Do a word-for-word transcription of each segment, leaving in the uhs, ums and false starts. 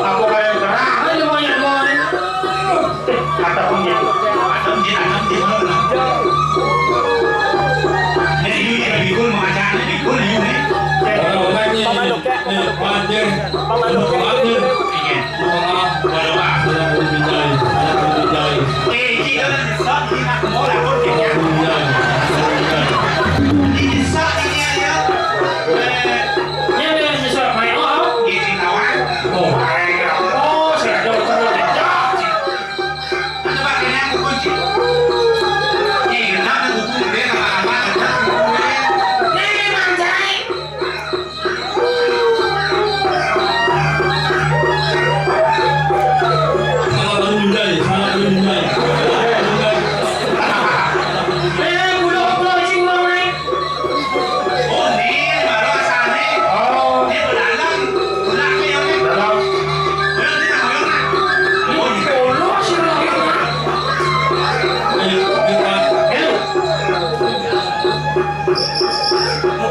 Apa kaya gerah? Ada pun gitu. Ada pun gitu, ada pun gitu. Ini you, ini bikul, mengajak ini bikul, you, ini. Paman Luke, Paman Luke. Paman Luke. Iya. Waduh, Pak. Eh, kita kan nyesel, kita mau lapor ke dia. Ini nyesel, ini ya. Eh, ini ada nyesel, Pak. Oh, oh. Ini kawan. Oh, saya ada.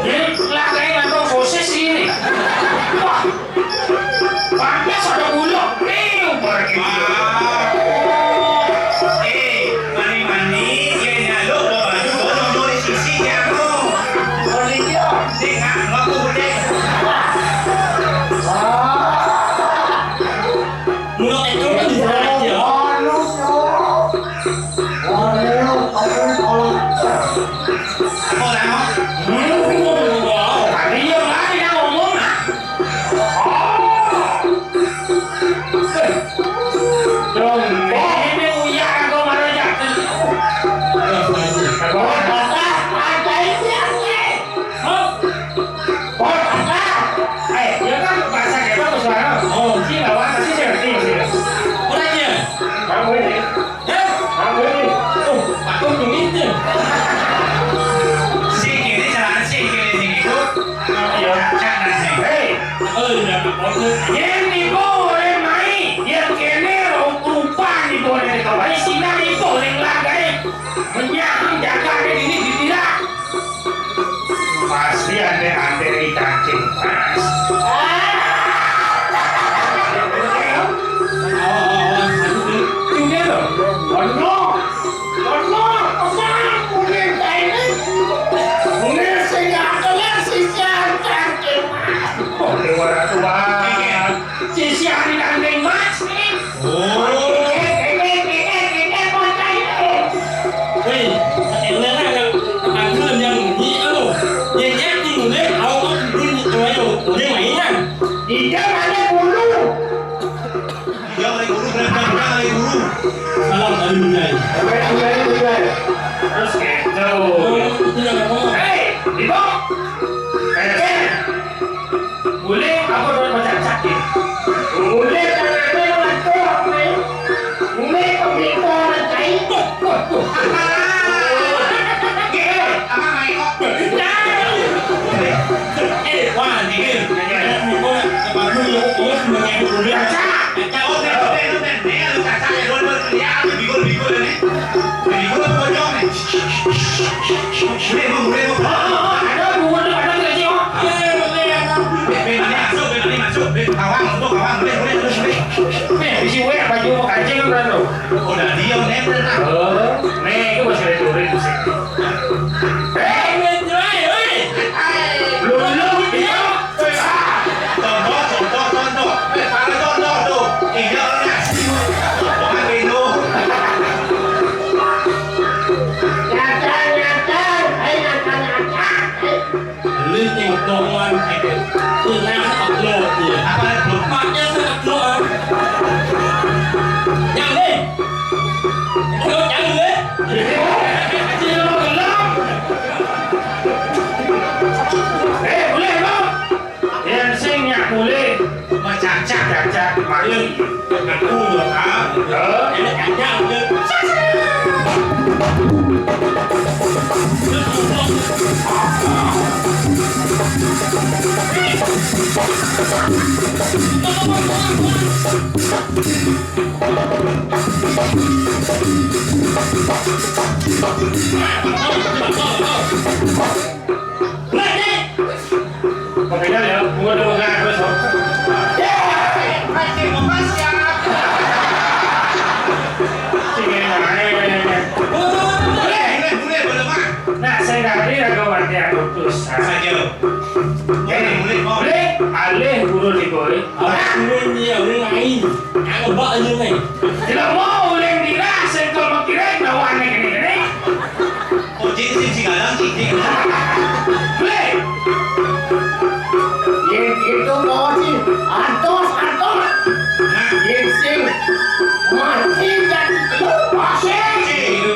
Ini lah kayak ngantong sosis ini. Wah, pantes ada gula. Nih, pergi. Eh, mani-mani, dia nyaluk lo baju, lo nongol di sisi, ya, lo. Pergi dia. Dia nggak ngaku, deh. Wah. Mula itu kan bisa aja. Apa, Rano? Hmm, wow. Tadi yang lain yang ngomong, ah. Oh. Dong, ini uyak aku mana aja. Apa? Apa? Apa ini? Hah? Pot, apa? Eh, ya kan bahasa kita bersuara. Oh, si lawan pasti saya ngerti maksudnya. Orang dia. Kamu ini. Ya? Kamu ini. Oh, aku tuh itu. Si kiri jalan, si kiri sini tuh. Iya. Cak nasi. Hei. Oh, iya, oke. Yang ibu oleh mai, yang kene rupa ibu oleh kawai, sina ibu oleh lagai. Menyahang jaga ini di tidak. Pasti ande-ande di kancing mas. Ini loh. Ono. Ono. Pesan. Mungkin kayak ini. Mungkin sing akalnya sisian kancing mas. Oh, lewat tuan. Sisian di kancing mas. Oh. Hei, katanya kan aku yang ini anu. Yang yakin udah, aku kan dulu itu ayo, udah mainan. Iya, ada guru. Iya, ada guru, benar, benar, ada guru. Salam dari Bunda. Terus gitu. Oh, itu yang ngomong. Hei, Ibu. Hei, Boleh apa orang macam sakit? Boleh tangannya orang tua, boleh. Boleh pemikir orang lain. Tuh, tuh, tuh. Gini, apa main kok? Eh, wah, gini. Kaca. Kaca, oh, udah, udah, udah, udah. Ini ada kaca ya, dua, dua. Ya, aku bigol-bigol ini. Bigol apa pocong nih? Boleh, Bang, boleh, Bang. Oh, oh, oh, ada, ada, ada, ada, ada. Iya, iya, iya, iya. Bang, ini masuk, Bang, ini masuk. Bang, kawan, untuk kawan, boleh, boleh, boleh, boleh. Nih, bisi wae baju mau kancing kan, Bro? Udah diam, nempel, nah. Oh, nih, itu masih ada turis di sini. Eh, woi, woi. Lu, lu, dia. Contoh, contoh, contoh. Eh, para contoh tuh. Iya, orang asli. Orang Indo. Nyata, nyata. Hai, nyata, nyata. Lu tinggal doang, eh. Tenang, upload, ya. Apa, upload? Maknya saya upload, ah. Yang ni. Upload, yang ni. Dia mau gelap. Eh, boleh, Bang? Yang sing nyak boleh. Macam-macam. Cacat, mati. Aku, ah. Hah? Ini kacang, dia. Makanya ya, gua udah nggak terus, loh. Ya, masih mau pas ya. Sing kene ae. Boleh, boleh, boleh, boleh, Mak. Nah, saya nggak ada ya, gua mati aku terus. Saja. Boleh, boleh, Mak. Boleh, alih guru di boy. Alih guru dia, boleh main. Aku bak aja nih. Tidak mau, boleh dirasa kalau mau kira, lawan nih, gini, gini. Oh, jadi sing sing galang sing sing. Ble. Yén itu mau sih, antos, antos. Nah, yén sing mati dan itu masih sih.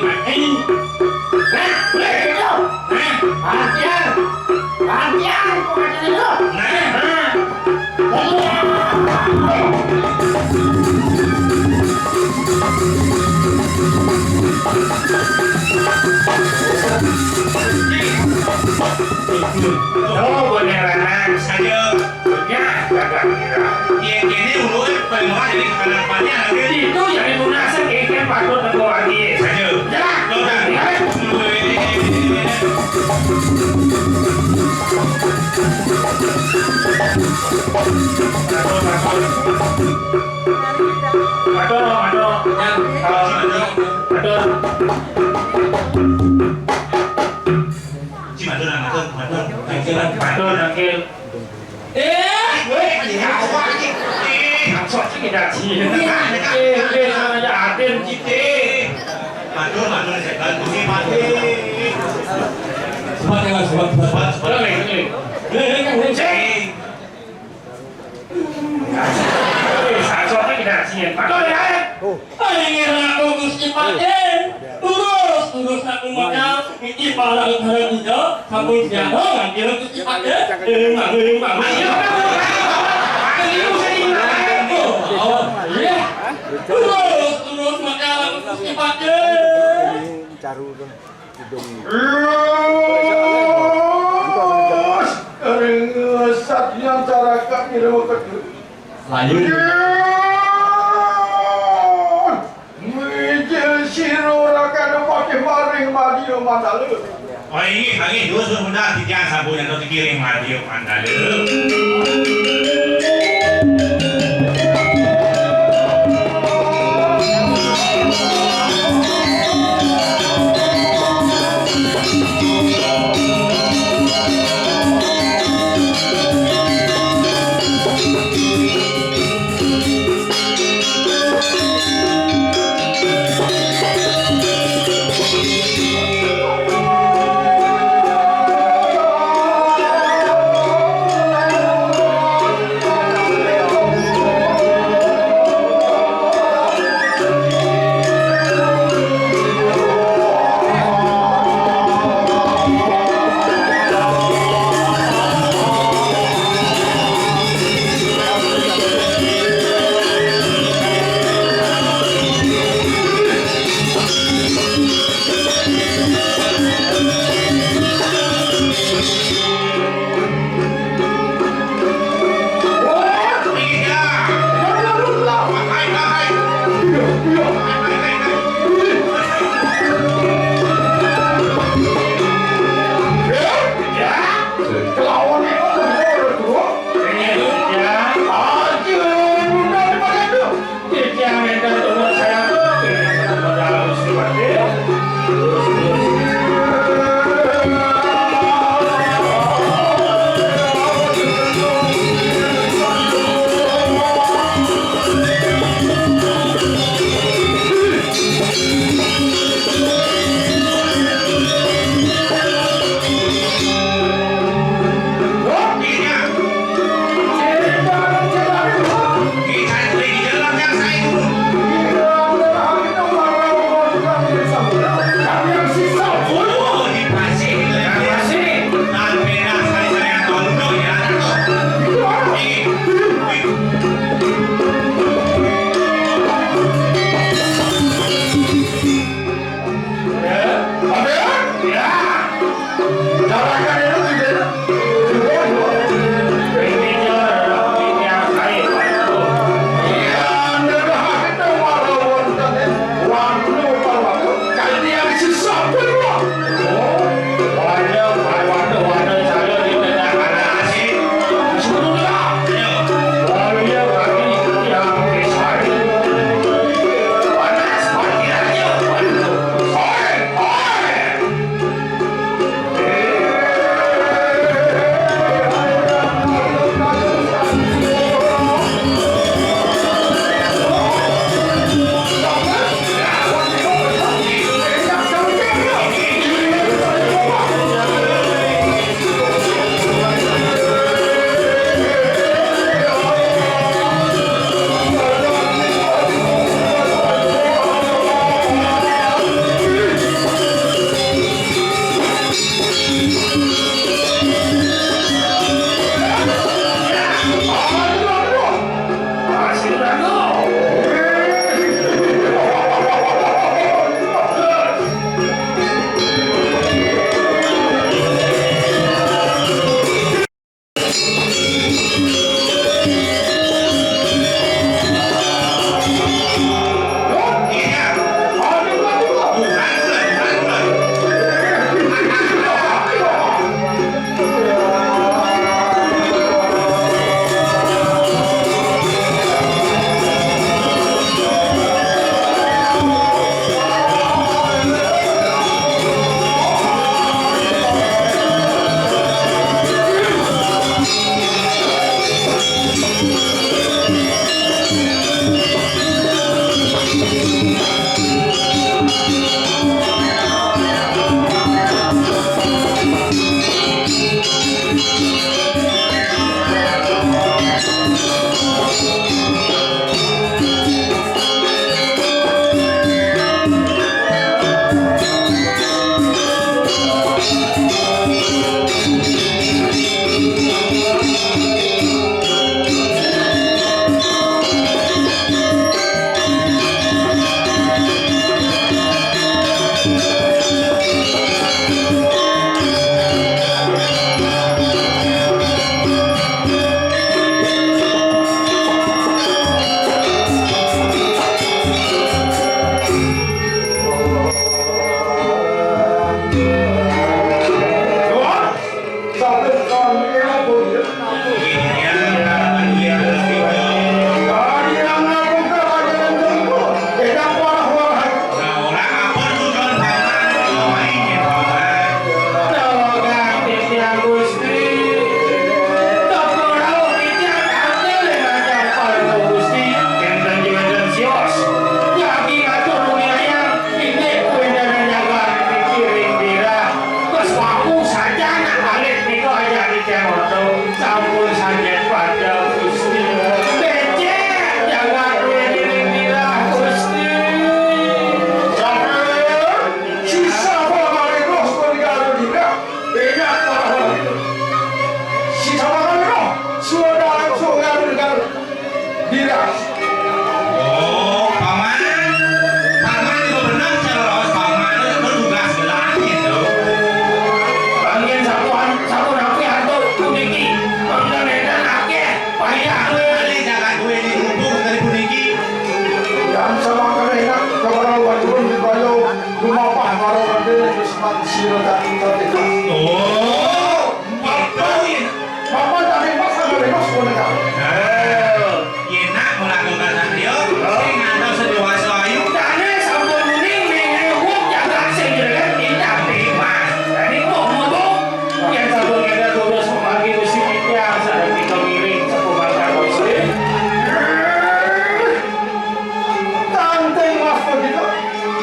Nah, ble itu. Nah, antian. Antian, bukan itu. Nah, nah. Oh, beneran saja. Ya, kagak kira. Iya, ini ulu, eh, paling murah jadi karena panjang lagi. Itu jadi lunasan, eh, kan patut aku lagi. Saja. Jalan. Lo udah. Ya. Aduh, aduh. Aduh. Aduh. Ci, matur, matur, matur. Matur, matur. Eh, weh, ya, wah, ini. Eh, maksud sih tidak sih. Eh, eh, sama aja Aden gitu. Matur, matur, saya bantu nih, Pak. Sebat ya, sebat, sebat. Sebat, sebat. Boleh, boleh. Eh, eh, eh, eh. Sasote kita sih. Betul ya? Pangeran aku Gusti Patih. Terus, terus aku makan. Iki para utara tiga. Sampun siapa ngambil Gusti Patih? Eh, malu, malu. Ayo, kamu. Ayo, saya ingat. Oh, iya. Terus, terus makan aku Gusti Patih. Caru tuh. Terus, ring satya caraka ira wektu. Layu. Mijil sira rakana patih maring Madya Mandala. Oh, inggih, inggih, dusun benda titiang sampun nyantos dikiring Madya Mandala. Tidak. Oh, paman. Paman itu benar cara lawas paman itu tugas gelangin tuh. Angin sapuan, sapuan api hantu puniki. Mangga medan akeh. Payah. Kali jagat gue di rumput dari puniki. Yang sama kena enak, kepada Wadun di Bayo, rumah Pak Maro Raden Yusman Siro dan Tatikas. Oh, Bapak. Bapak tadi pas ada lima sepuluh negara. Yenak melakukan satrio, sing ngantos sedewasa ayu. Dane sampun muning ning ewuh jagat sing jreget tindak timas. Dadi kok mubuk, yen sampun ngedar bodos memargi Gusti titiang sareng kita ngiring sepuh mangkat Gusti. Tanteng Mas begitu.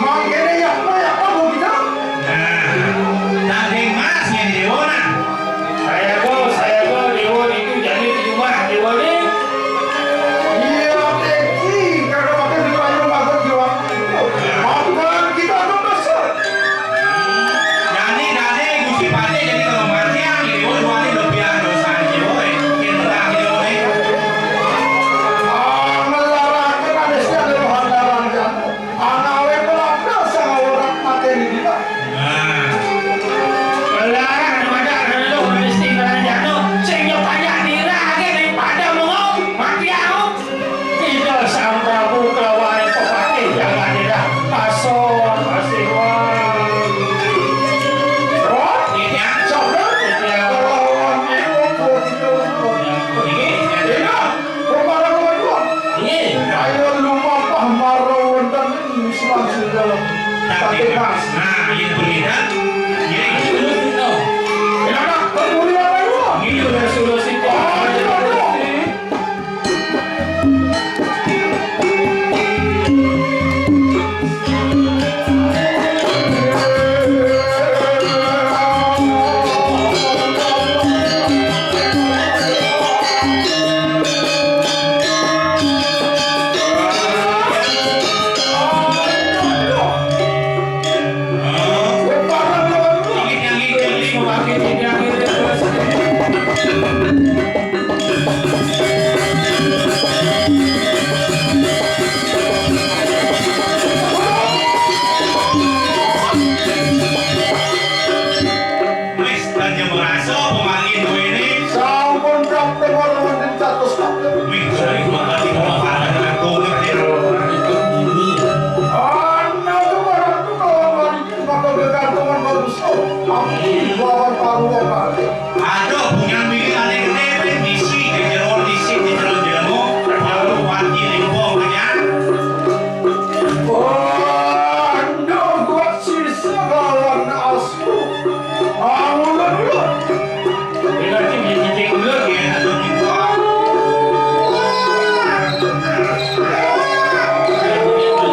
Mangkene ya, ya, begitu. Nah, tanteng Mas yen dewa nah. Saya go, saya go, dewa niku jane di rumah, dewa ni. Iya, teki, kalau pakai di payung bagus di waktu itu. Makan kita tuh besar. Jane, jane, Gusti Patih jane kalau mati, yang dewa dua ni lebih dosa dewa, eh. Kita dewa, eh. Ah, ngelarang, kan ada sih ada bahan larang, kan? Anawe pelabra sing ora mateni dina. Nah. Lah, nek madak karo lo mesti karo jano, sing yo banyak nira ake ning padang ngono, mati aku. Ida Sang Prabu kelawan pepatih jagat ida. Pason, Pasiwan. Roh, ini yang sobrang, ini yang kelawan, ini, ini, ini. Kepala kedua. Nggih. Ayo lumampah marang wonten ing Selang Sunda. Tapi Mas. Nah, ini berita. Nggih. Terus itu. Enak, pemulihan ayo. Nggih, sudah, sudah, sudah. Oh, iya, iya. Wis, dan yang merasa pemangin duwe ini. Sampun kaping ora wonten satus kaping. Wih, saya dua kali mau kalah dengan covid ya. Ana tuh orang tuh kalau mari maka kegantungan baru so. Tapi lawan paruwa kali. Aduh, punya mikir aneh gede, misi di jero, misi di jero jero, lalu wati limpo kenyang. Wah, ndo buat sisa lawan asu. Ah, ngulur, ngulur. Ini nanti di titik ngulur ya, atau di bawah. Ah, ngeras, ngeras, ngeras, ngulur.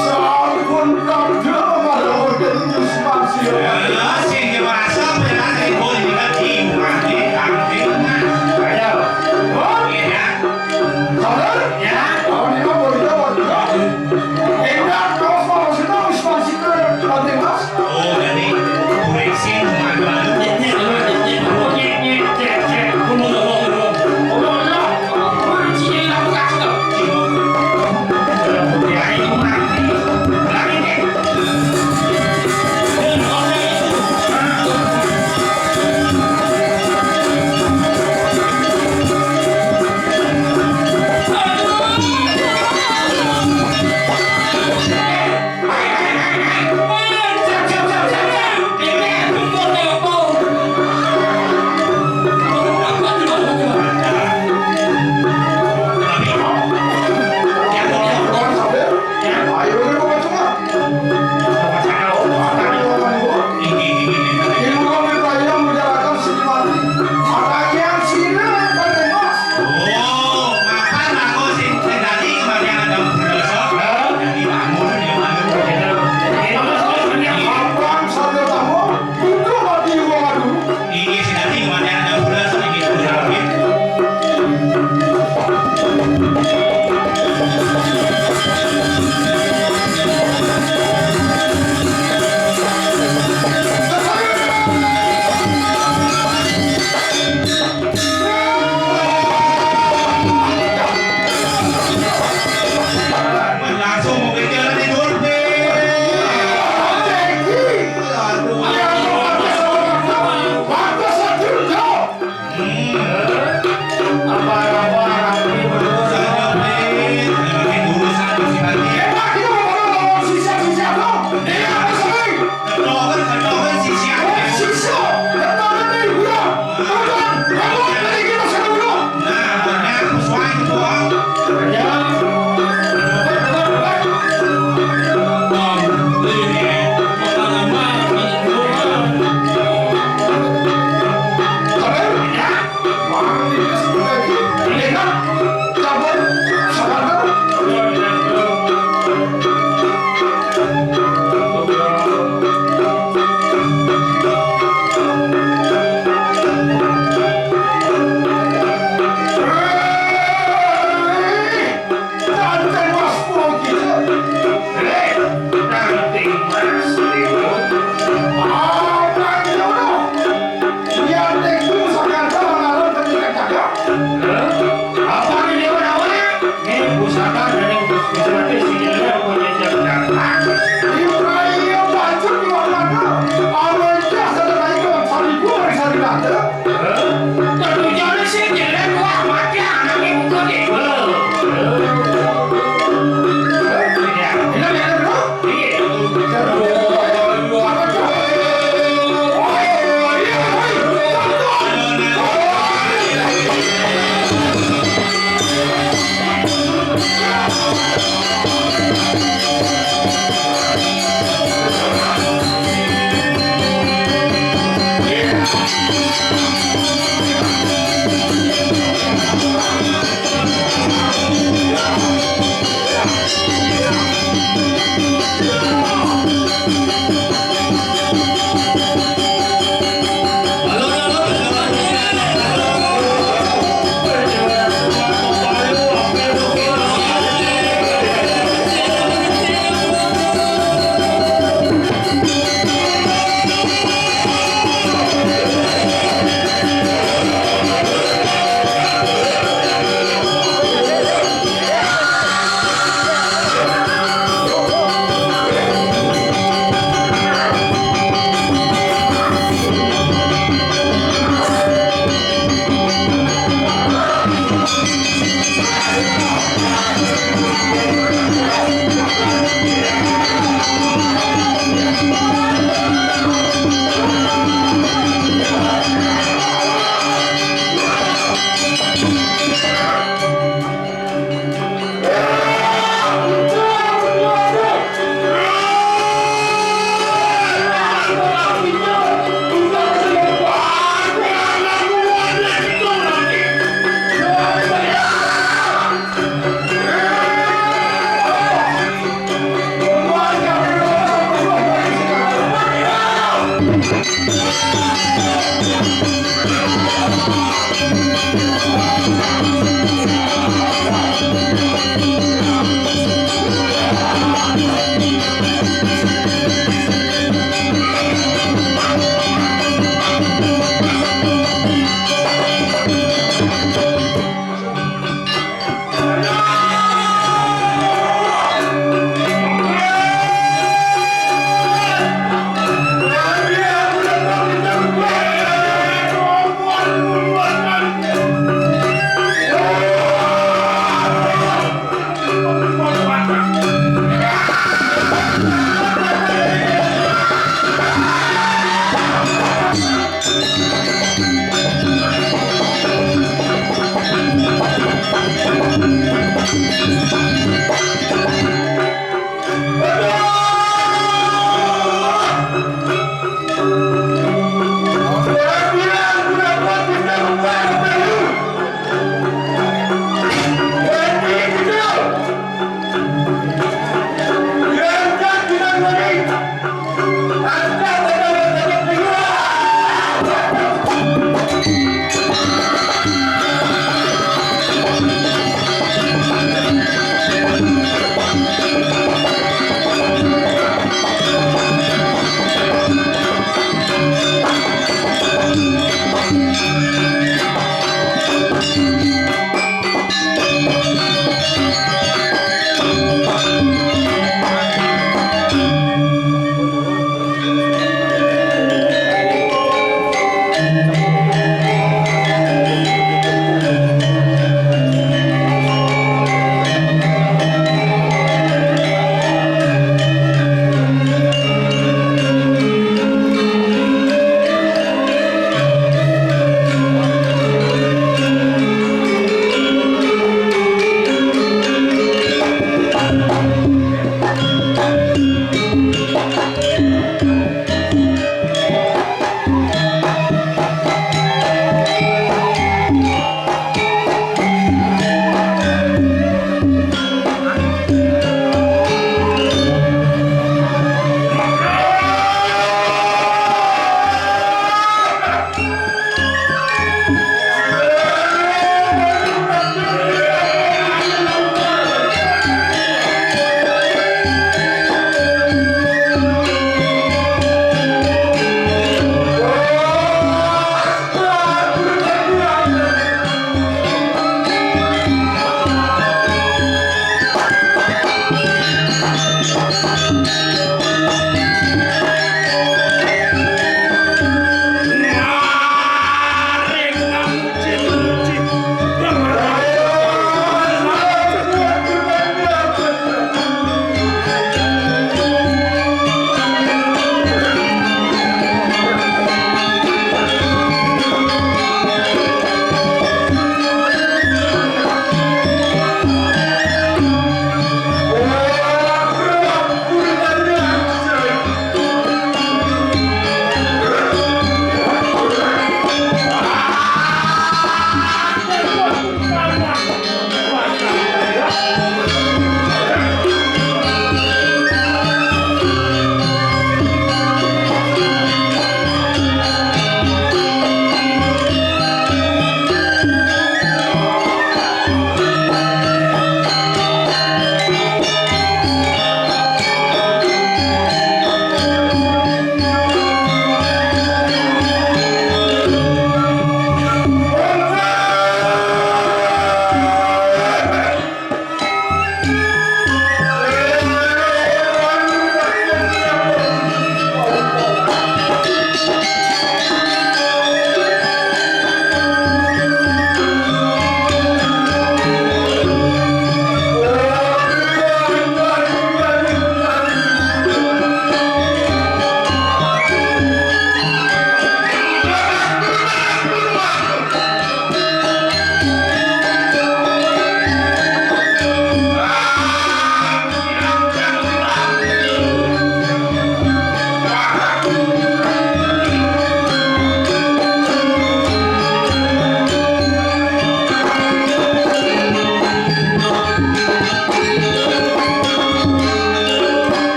Sampun kabeh marang Raden Yusman Sira.